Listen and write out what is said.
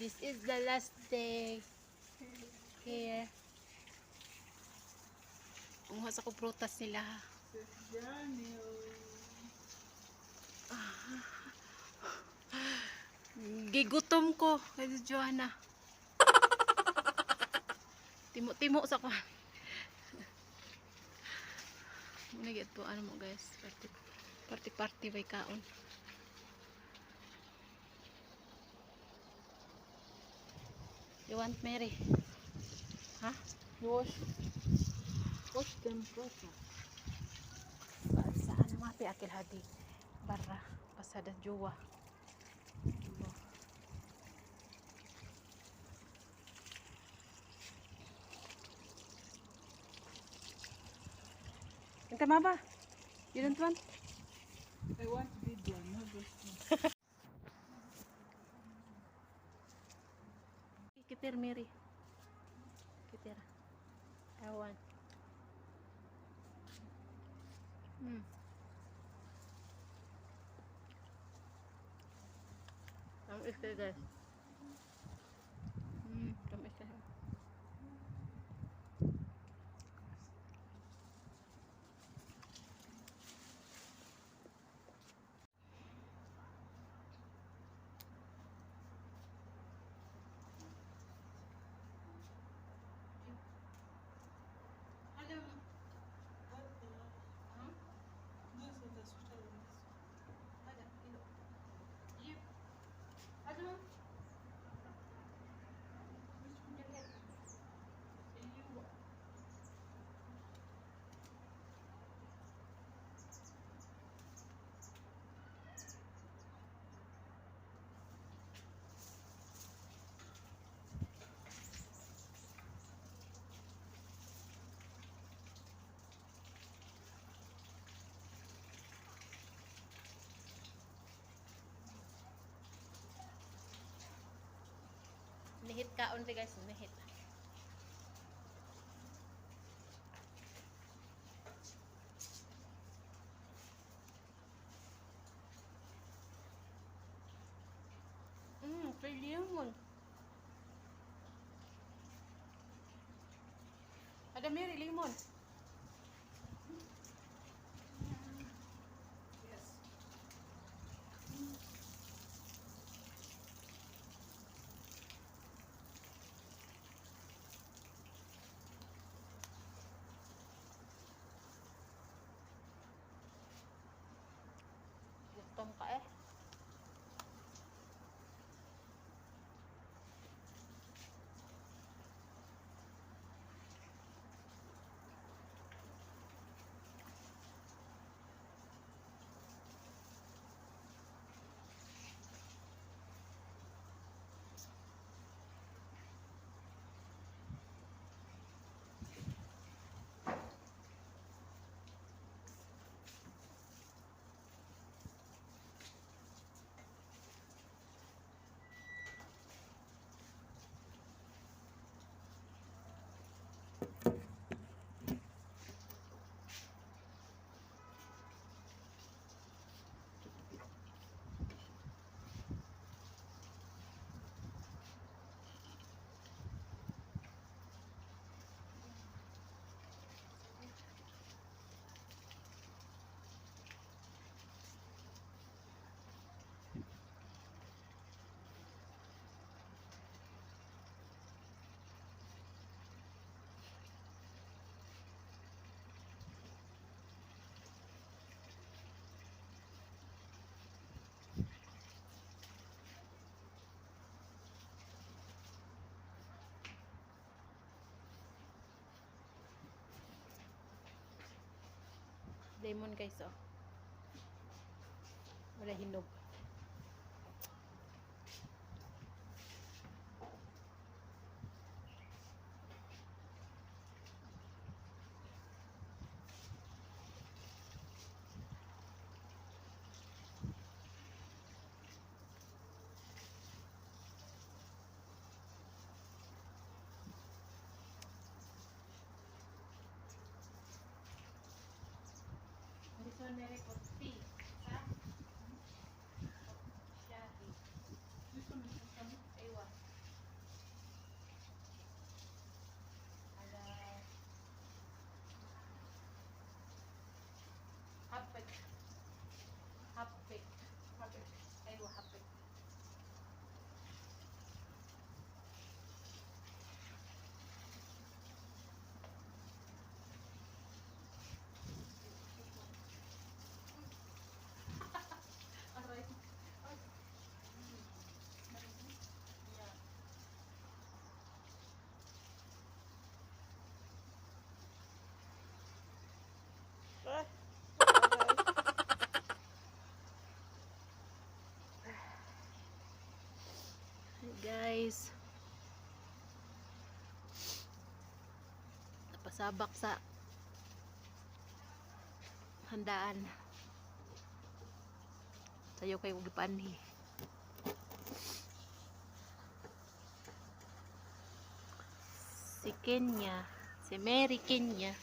This is the last day here. Kumuha sa ko prutas nila. Gigutom ko kay Joanna. Timo-timo sa ko. Muna gyud to ano mo, guys. Party party party bay kaon. You want, Mary? Ha? Wash. Wash them proper. Sa ano ما في اكل هذه برا بس هذا جوا. انت ما با You don't want? I want big one, not just one. كتير ميري كتير. I want. Tamis kayo, guys. Tamis kayo. Kaon ri, guys, nihit. في ليمون. هذا ميري ليمون. Yes. Gutom ka eh. Lemon, guys, oh. Wala hinog. This one, Mary, for tea. Ha? شاهي. This one is for شاي. ايوه. على حبك حبك. حبك. ايوه، حبك. Aray. Yeah. Ah. Hi, guys. Napasabak sa handaan. Sayo kay og gipanhi. Si Kenya, si Mary Kenya.